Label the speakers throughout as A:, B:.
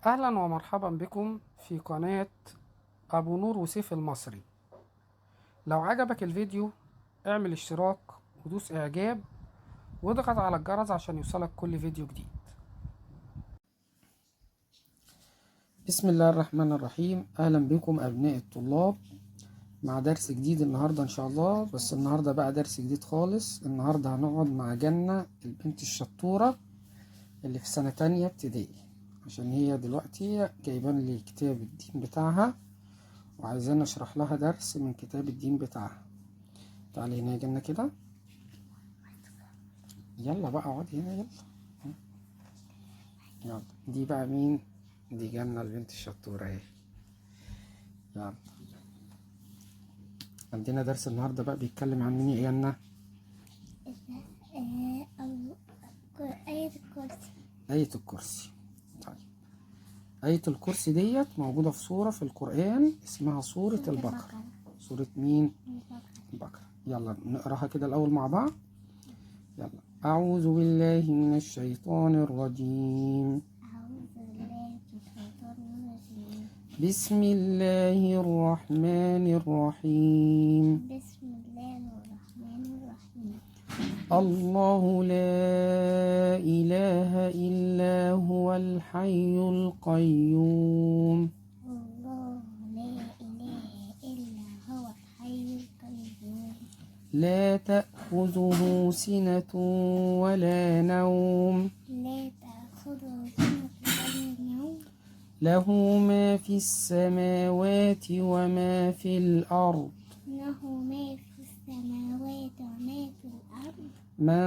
A: أهلا ومرحبا بكم في قناة أبو نور وسيف المصري. لو عجبك الفيديو اعمل اشتراك ودوس إعجاب واضغط على الجرس عشان يوصلك كل فيديو جديد. بسم الله الرحمن الرحيم. أهلا بكم أبناء الطلاب مع درس جديد النهاردة إن شاء الله. بس النهاردة بقى درس جديد خالص. النهاردة هنقعد مع جنة البنت الشطورة اللي في سنة تانية ابتدائي، عشان هي دلوقتي جايبان لي كتاب الدين بتاعها وعايزين اشرح لها درس من كتاب الدين بتاعها. تعالي هنا يا جنة كده، يلا بقى اقعدي هنا، يلا يلا. دي بقى مين؟ دي جنة البنت الشطورة اهي. يلا عندنا درس النهاردة بقى بيتكلم عن مين يا جنة؟
B: آية الكرسي.
A: آية الكرسي. طيب آية الكرسي ديت موجودة في سورة في القرآن اسمها سورة البقرة. سورة مين؟
B: البقرة.
A: البقرة. يلا نقراها كده الأول مع بعض. يلا. أعوذ بالله من الشيطان الرجيم.
B: أعوذ بالله من الشيطان الرجيم.
A: بسم الله الرحمن الرحيم.
B: بسم الله الرحمن الرحيم.
A: الله لا إله إلا هو الحي القيوم.
B: الله لا إله إلا هو الحي القيوم.
A: لا تأخذه سنة ولا نوم.
B: لا تأخذه سنة ولا نوم.
A: له ما في السماوات وما في الأرض.
B: له ما في السماوات وما في الأرض.
A: من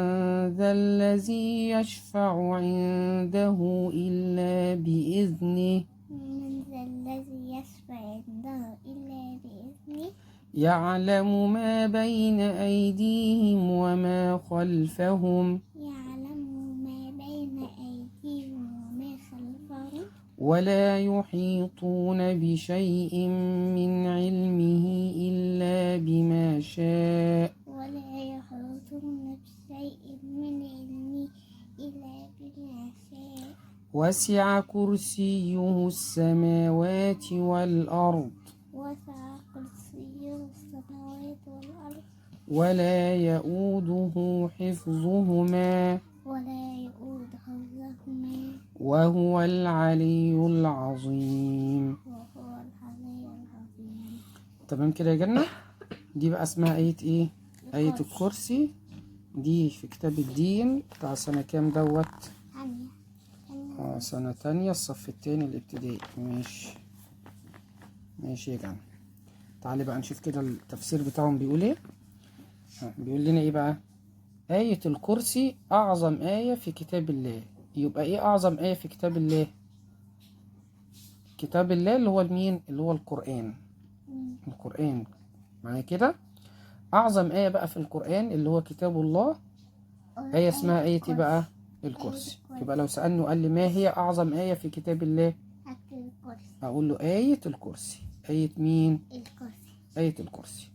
A: ذا الذي يشفع عنده إلا بإذنه.
B: من ذا الذي يشفع عنده إلا بإذنه.
A: يعلم ما بين أيديهم وما خلفهم.
B: يعلم ما بين أيديهم وما خلفهم.
A: ولا يحيطون بشيء من علمه إلا بما شاء.
B: ولا يحيطون بشيء من علمه إلا بما شاء.
A: وسع كرسيه السماوات والأرض.
B: وسع كرسيه السماوات والأرض.
A: ولا يؤوده حفظهما.
B: ولا يؤوده حفظهما.
A: وهو العلي العظيم.
B: وهو العلي العظيم.
A: تمام كده يا جنة. دي بقى اسمها آية ايه؟ آية الكرسي. دي في كتاب الدين بتاع سنة كام دوت؟
B: ثانية.
A: سنة تانية الصف التاني الابتدائي. ماشي ماشي يا جنة. تعالي بقى نشوف كده التفسير بتاعهم بيقول ايه. بيقول لنا ايه بقى؟ آية الكرسي أعظم آية في كتاب الله. يبقى ايه أعظم آية في كتاب الله؟ كتاب الله اللي هو المين؟ اللي هو القرآن. القرآن معايا كده. أعظم آية بقى في القرآن اللي هو كتاب الله، آية اسمها آية إيه بقى؟ الكرسي. يبقى لو سألني وقال لي ما هي أعظم آية في كتاب الله؟
B: الكرسي.
A: أقول له آية الكرسي. آية مين؟
B: الكرسي.
A: آية الكرسي.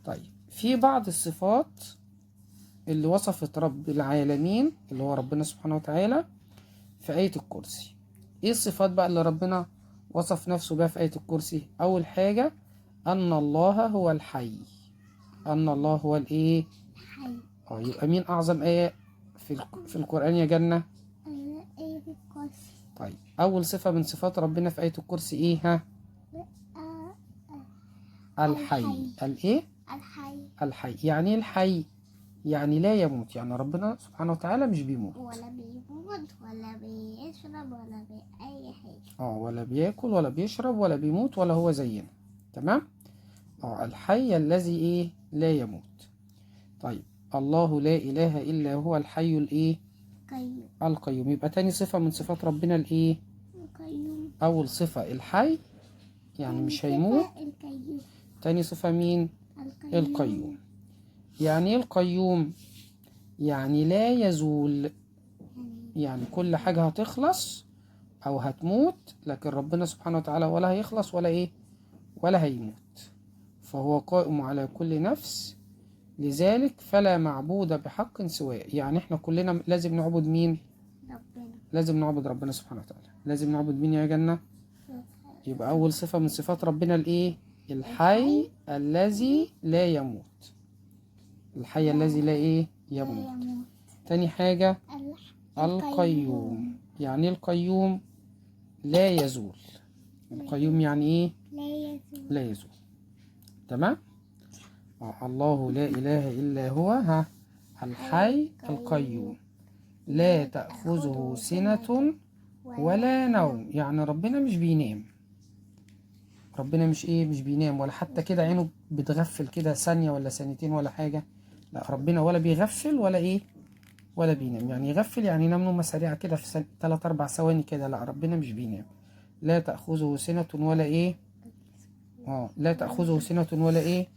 A: طيب في بعض الصفات اللي وصفت رب العالمين اللي هو ربنا سبحانه وتعالى في آية الكرسي. إيه الصفات بقى اللي ربنا وصف نفسه بقى في آية الكرسي؟ أول حاجة أن الله هو الحي. أن الله هو الإيه؟
B: حي.
A: يبقى مين أعظم آية في القرآن يا جنة؟
B: آية الكرسي.
A: طيب أول صفة من صفات ربنا في آية الكرسي إيه؟ ها؟ الحي. الإيه؟
B: الحي.
A: الحي. يعني إيه الحي؟ يعني لا يموت، يعني ربنا سبحانه وتعالى مش بيموت.
B: ولا بيموت ولا بيشرب ولا بأي حاجة.
A: ولا بياكل ولا بيشرب ولا بيموت ولا هو زينا. تمام؟ الحي الذي إيه؟ لا يموت. طيب الله لا إله إلا هو الحي الإيه؟
B: القيوم.
A: القيوم. يبقى تاني صفة من صفات ربنا الإيه؟
B: القيوم.
A: أول صفة الحي يعني مش هيموت.
B: القيوم.
A: تاني صفة مين؟
B: القيوم.
A: القيوم. يعني إيه القيوم؟ يعني لا يزول، يعني كل حاجة هتخلص أو هتموت، لكن ربنا سبحانه وتعالى ولا هيخلص ولا إيه؟ ولا هيموت. فهو قائم على كل نفس، لذلك فلا معبود بحق سواه. يعني احنا كلنا لازم نعبد مين؟
B: ربنا.
A: لازم نعبد ربنا سبحانه وتعالى. لازم نعبد مين يا جنة؟ يبقى أول صفة من صفات ربنا الإيه؟ الحي الذي لا يموت. الحي الذي لا إيه؟ يموت. تاني حاجة القيوم. يعني القيوم لا يزول. القيوم يعني إيه؟
B: لا يزول.
A: لا يزول. تمام؟ الله لا إله إلا هو ها الحي القيوم لا تأخذه سنة ولا نوم. يعني ربنا مش بينام. ربنا مش إيه؟ مش بينام، ولا حتى كده عينه بتغفل كده ثانية ولا ثانيتين ولا حاجة. لا، ربنا ولا بيغفل ولا إيه؟ ولا بينام. يعني يغفل يعني ينام نومة سريعة كده في 3-4 ثواني كده. لا، ربنا مش بينام. لا تأخذه سنة ولا إيه؟ لا تأخذه سنة ولا إيه؟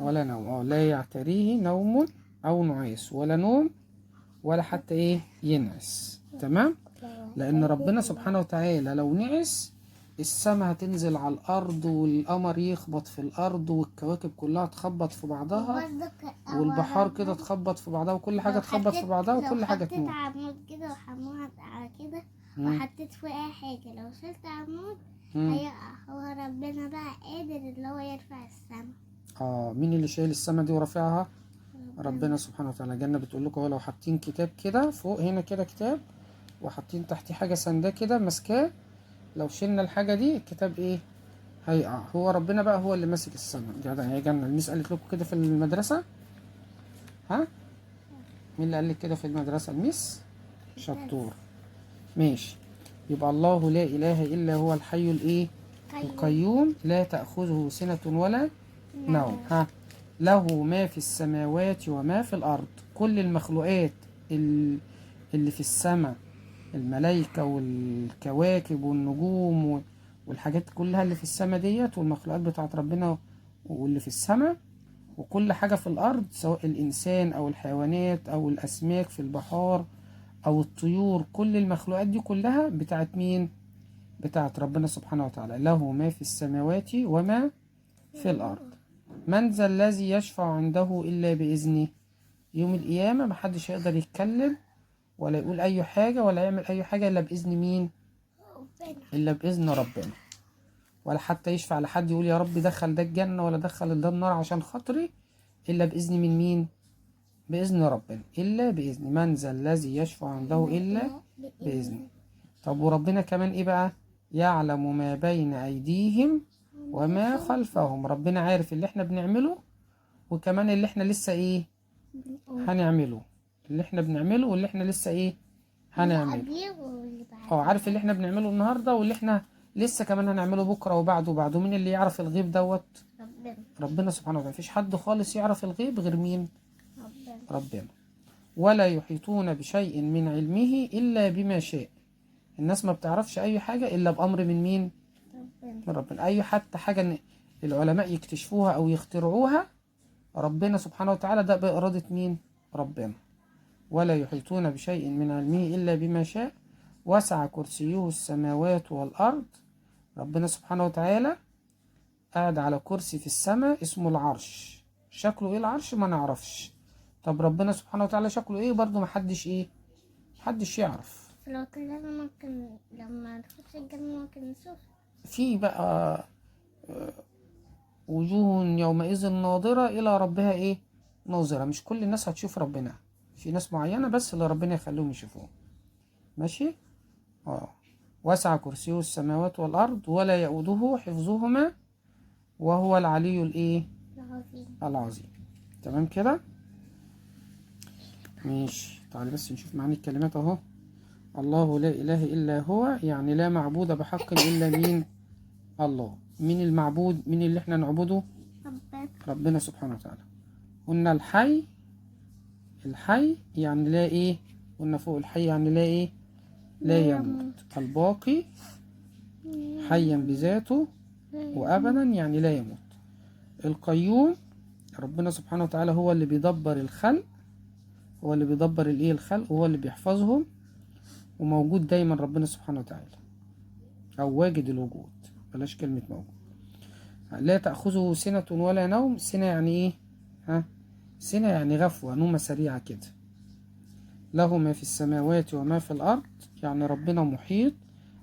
A: ولا نوم. لا يعتريه نوم أو نعاس، ولا نوم ولا حتى إيه؟ ينعس. تمام؟ لأن ربنا سبحانه وتعالى لو نعس السماء هتنزل على الأرض، والقمر يخبط في الأرض، والكواكب كلها تخبط في بعضها، والبحار كده تخبط في بعضها، وكل حاجة تخبط في بعضها، وكل حاجة تموت.
B: لو حطيت عمود كده وحمود على كده وحطيت فوقها حاجة، لو شلت عمود هيقع. هو ربنا بقى قادر اللي هو يرفع السماء.
A: مين اللي شايل السماء دي ورافعها؟ ربنا سبحانه وتعالى. جنة بتقول لكم لو حاطين كتاب كده فوق هنا كده كتاب، وحاطين تحتيه حاجة سنداه كده ماسكاه، لو شلنا الحاجة دي الكتاب ايه؟ هيقع. هو ربنا بقى هو اللي ماسك السماء. يا جنة الميس قالت لكم كده في المدرسة؟ ها؟ مين اللي قال لك كده في المدرسة؟ الميس؟ شطور. ماشي. يبقى الله لا إله إلا هو الحي الايه؟ القيوم لا تأخذه سنة ولا نوم. ها، له ما في السماوات وما في الأرض. كل المخلوقات اللي في السماء، الملائكة والكواكب والنجوم والحاجات كلها اللي في السماء ديت، والمخلوقات بتاعت ربنا واللي في السماء، وكل حاجة في الأرض سواء الإنسان أو الحيوانات أو الأسماك في البحار أو الطيور، كل المخلوقات دي كلها بتاعت مين؟ بتاعت ربنا سبحانه وتعالى. له ما في السماوات وما في الأرض. من ذا الذي يشفع عنده إلا بإذنه. يوم القيامة محدش هيقدر يتكلم ولا يقول أي حاجة ولا يعمل أي حاجة إلا بإذن مين؟ إلا بإذن ربنا. ولا حتى يشفع لحد يقول يا رب دخل ده الجنة ولا دخل ده النار عشان خاطري، إلا بإذن من مين؟ بإذن ربنا. إلا بإذن. من ذا الذي يشفع عنده إلا بإذنه. طب وربنا كمان إيه بقى؟ يعلم ما بين أيديهم وما خلفهم. ربنا عارف اللي احنا بنعمله، وكمان اللي احنا لسه ايه هنعمله. اللي احنا بنعمله واللي احنا لسه ايه هنعمله. عارف اللي احنا بنعمله النهارده واللي احنا لسه كمان هنعمله بكره وبعده وبعده. مين اللي يعرف الغيب دوت؟ ربنا سبحانه وتعالى. مفيش حد خالص يعرف الغيب غير مين؟ ربنا. ولا يحيطون بشيء من علمه إلا بما شاء. الناس ما بتعرفش أي حاجة إلا بأمر من مين؟ من ربنا. أي حتى حاجة العلماء يكتشفوها أو يخترعوها، ربنا سبحانه وتعالى ده بإرادة مين؟ ربنا. ولا يحيطون بشيء من علمه إلا بما شاء. وسع كرسيه السماوات والأرض. ربنا سبحانه وتعالى قاعد على كرسي في السماء اسمه العرش. شكله ايه العرش؟ ما نعرفش. طب ربنا سبحانه وتعالى شكله ايه برضو؟ محدش ايه، محدش يعرف.
B: لو طلعنا ممكن لما نخش الجنة ممكن نشوف
A: في بقى وجوه يومئذ ناظرة إلى ربها ايه؟ ناظرة. مش كل الناس هتشوف ربنا، في ناس معينة بس اللي ربنا يخليهم يشوفوه. ماشي. وسع كرسيه السماوات والأرض ولا يؤوده حفظهما وهو العلي الايه؟
B: العظيم.
A: العظيم. تمام كده؟ ماشي. تعالي بس نشوف معاني الكلمات اهو. الله لا إله إلا هو، يعني لا معبود بحق إلا مين؟ الله. مين المعبود؟ مين اللي احنا نعبده؟ ربنا سبحانه وتعالى. قلنا الحي، الحي يعني لا ايه؟ قلنا فوق الحي يعني لا ايه؟ لا يموت. الباقي حيا بذاته وأبدا يعني لا يموت. القيوم ربنا سبحانه وتعالى هو اللي بيدبر الخلق، هو اللي بيدبر الايه؟ الخلق، وهو اللي بيحفظهم وموجود دايما ربنا سبحانه وتعالى، او واجد الوجود، بلاش كلمة موجود. لا تأخذه سنة ولا نوم. سنة يعني ايه؟ ها؟ سنة يعني غفوة، نومة سريعة كده. له ما في السماوات وما في الأرض، يعني ربنا محيط،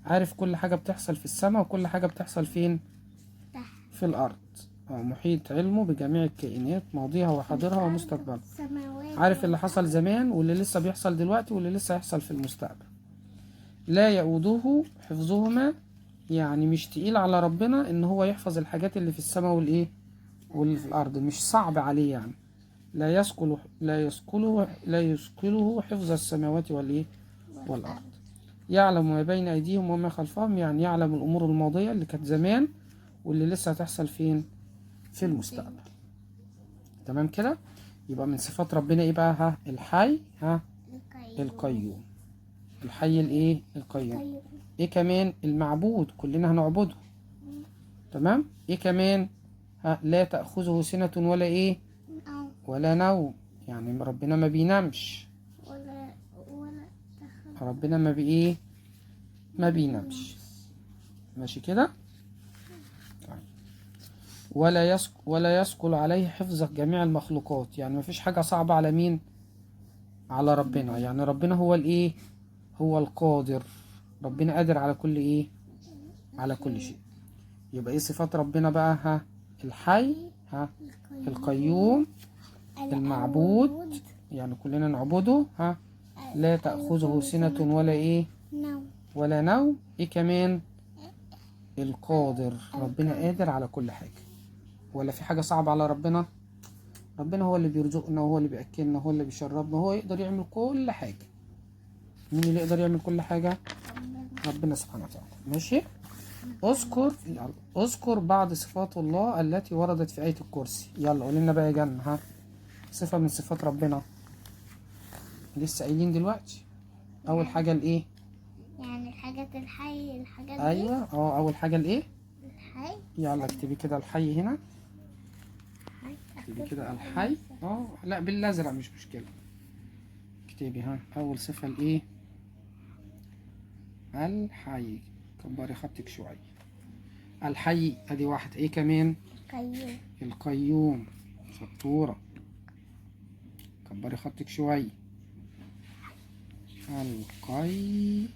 A: عارف كل حاجة بتحصل في السماء وكل حاجة بتحصل فين؟
B: تحت.
A: في الأرض. محيط علمه بجميع الكائنات، ماضيها وحاضرها ومستقبلها. عارف اللي حصل زمان واللي لسه بيحصل دلوقتي واللي لسه هيحصل في المستقبل. لا يؤوده حفظهما، يعني مش تقيل على ربنا ان هو يحفظ الحاجات اللي في السماء والايه واللي في الارض، مش صعب عليه يعني. لا يثقله حفظ السماوات والايه والارض. يعلم ما بين ايديهم وما خلفهم، يعني يعلم الامور الماضية اللي كانت زمان واللي لسه هتحصل فين؟ في المستقبل. تمام كده؟ يبقى من صفات ربنا ايه بقى؟ ها، الحي، ها، القيوم. الحي الايه؟ القيوم. ايه كمان؟ المعبود، كلنا هنعبده. تمام؟ ايه كمان؟ ها، لا تأخذه سنة ولا ايه؟ ولا نوم، يعني ربنا ما بينامش.
B: ولا
A: ربنا ما بايه؟ ما بينامش. ماشي كده؟ طيب. ولا يثقل عليه حفظ جميع المخلوقات، يعني ما فيش حاجة صعبة على مين؟ على ربنا. يعني ربنا هو الايه؟ هو القادر. ربنا قادر على كل ايه؟ على كل شيء. يبقى ايه صفات ربنا بقى؟ ها، الحي، ها، القيوم، المعبود، يعني كلنا نعبده، ها، لا تأخذه سنة ولا ايه؟ ولا نوم. ايه كمان؟ القادر. ربنا قادر على كل حاجة. ولا في حاجة صعبة على ربنا؟ ربنا هو اللي بيرزقنا وهو اللي بيأكلنا وهو اللي بيشربنا، هو يقدر يعمل كل حاجة. مين اللي يقدر يعمل كل حاجة؟ ربنا سبحانه وتعالى. ماشي؟ اذكر بعض صفات الله التي وردت في آية الكرسي. يلا قول لنا بقى يا جنة، ها، صفة من صفات ربنا لسه قايلين دلوقتي. أول حاجة الإيه؟
B: يعني الحاجات الحي، الحاجات دي.
A: أيوه، أول حاجة الإيه؟
B: الحي.
A: يلا اكتبي كده الحي هنا. اكتبي كده الحي. لا بالأزرق مش مشكلة. اكتبي ها، أول صفة الإيه؟ الحي. كبري خطك شوية. الحي، ادي واحد. ايه كمان؟
B: القيوم.
A: القيوم، شطورة. كبري خطك شوية. القي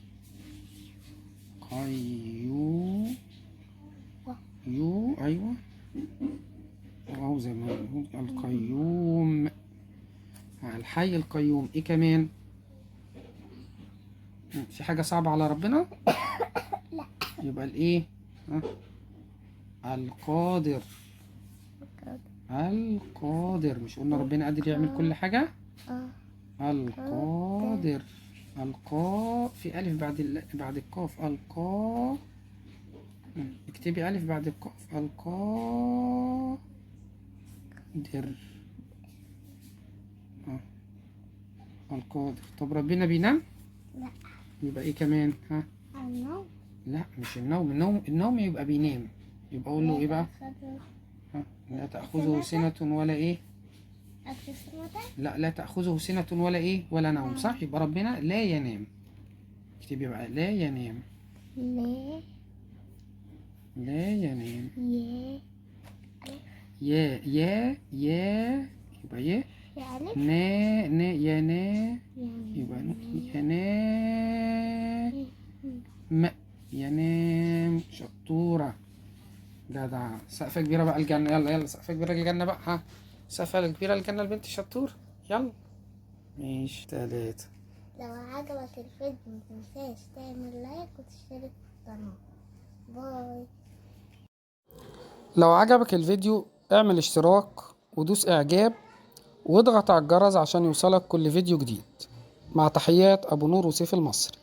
A: قيو يو، ايوه اهو زي ما هو القيوم. الحي القيوم. ايه كمان؟ في حاجة صعبة على ربنا؟
B: لا.
A: يبقى الايه؟ ها؟ القادر. القادر، مش قلنا ربنا قادر يعمل كل حاجة؟ القادر. القا، في ألف بعد بعد القاف. القا، اكتبي ألف بعد القاف. القادر. القادر. طب ربنا بينام؟
B: لا.
A: يبقى ايه كمان؟ ها؟
B: النوم.
A: لا مش النوم، النوم النوم يبقى بينام. يبقى اقول له ايه بقى؟ ها؟ لا تأخذه سنة ولا ايه؟ لا، لا تأخذه سنة ولا ايه؟ ولا نوم، صح؟ يبقى ربنا لا ينام. اكتبي بقى لا ينام. لا ينام. يا يا يا، يبقى يا نا نا، يا نا، يبقى يا نا م، ينام. شطورة، جدع. سقفة كبيرة بقى الجنة. يلا يلا، سقفة كبيرة الجنة بقى. ها، سقفة كبيرة الجنة البنت الشطورة. يلا ماشي. 3.
B: لو عجبك الفيديو متنساش تعمل like وتشترك في القناة. bye.
A: لو عجبك الفيديو اعمل اشتراك ودوس اعجاب واضغط على الجرس عشان يوصلك كل فيديو جديد. مع تحيات ابو نور وسيف المصري.